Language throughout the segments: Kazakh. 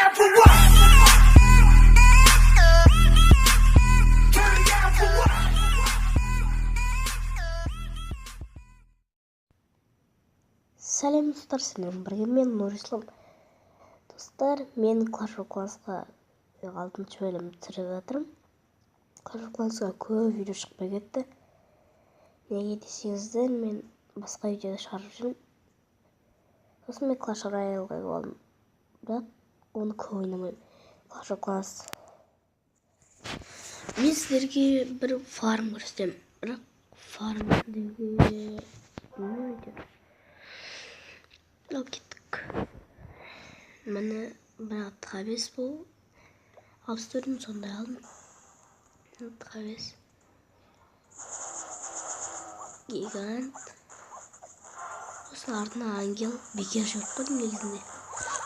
down for what? Turn down for what? Сәлем, достар, сіздермен бірге мен, Нұрислам. Достар, мен Clash of Clans'қа алтыншы бөлім түсіріп жатырмын. Clash of Clans'қа көп видео шықпай кетті. Неге десеңіздер, мен басқа видео шығарып жүрмін. Сосын мен Clash Royale'ға алдым. Бірақ оны көп ойнамаймын. Clash of Clans. Мен сіздерге бір фарм көрсетемін. Бірақ фарм деуге білмеймін әйтеуір. Ал кеттік. Міне, бір атқа 5 бұл. 64-ін сондай алдым. Атқа 5. Гигант. Сосын артына ангел бекер жіберіп қойдым негізінде.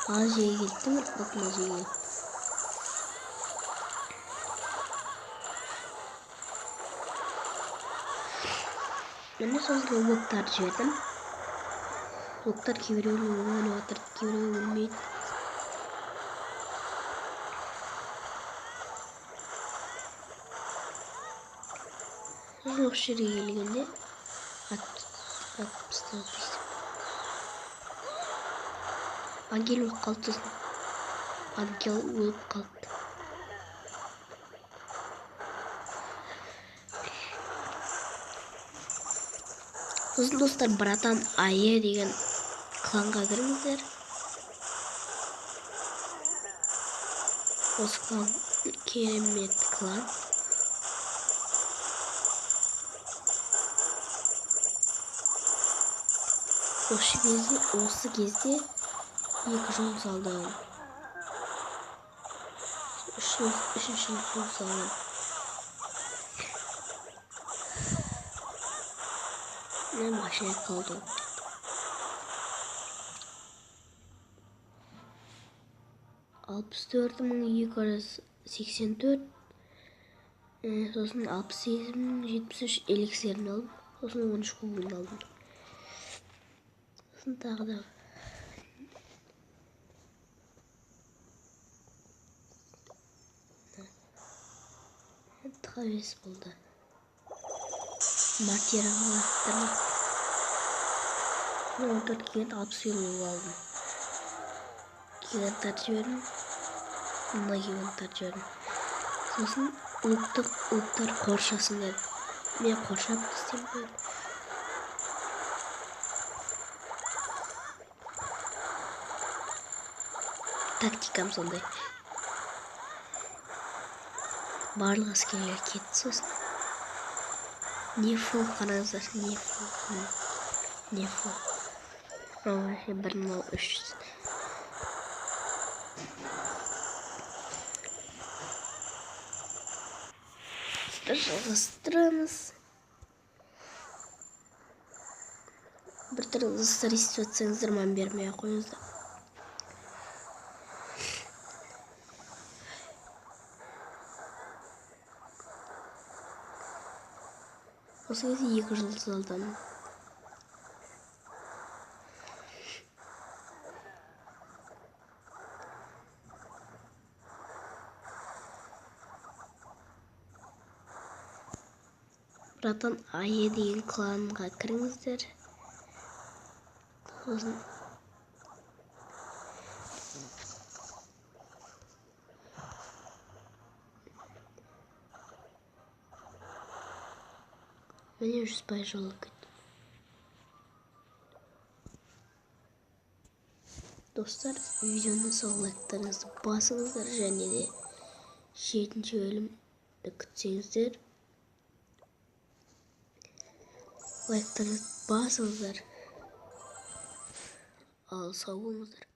Аз жерге келді, бірақ алтын аз жерге келді. Міне, сосын локтарды жібердім. Локтар кейбіреуі өліп жатыр, кейбіреуі өлмейді. Сосын осы жерге келгенде атып тастады бүйтіп. Ангел өліп қалды сосын. Ангел өліп қалды. Сосын, достар, братан Ае деген кланға кіріңіздер. Осы клан керемет клан. Осы кезде 2 жол салдым. Үшінші жол салдым. Мен машина қалды. 64284, сосын 68073 эликсирін алдым. Сосын 13 кубын алдым. Сосын тағы да 5 болды. Мартираға лақтырдым. 14 гигант, 60 алдым. Гиганттар жібердім. Мына гиганттар жібердім. Сосын луктар қоршасын дедім. Мен қоршап істеп қойдым. Тактикам сондай. Барлық әскерлер кетті сосын. Не фол қараңыздар, не фол, не фол. Мынау бір мынау үш жүз. Жалғастырамыз. Бір түрлі достар естіп жатсаңыздар, мән бермей ақ қойыңыздар. Осы кезде 2 жұлдыз алдым. Братан Ае деген кланға кіріңіздер. Сосын міне 100% жолы кетті. Достар, видеоны сол лайктарыңызды басыңыздар және де 7-ші бөлімді күтсеңіздер лайктарыңызды басыңыздар. Ал сау болыңыздар.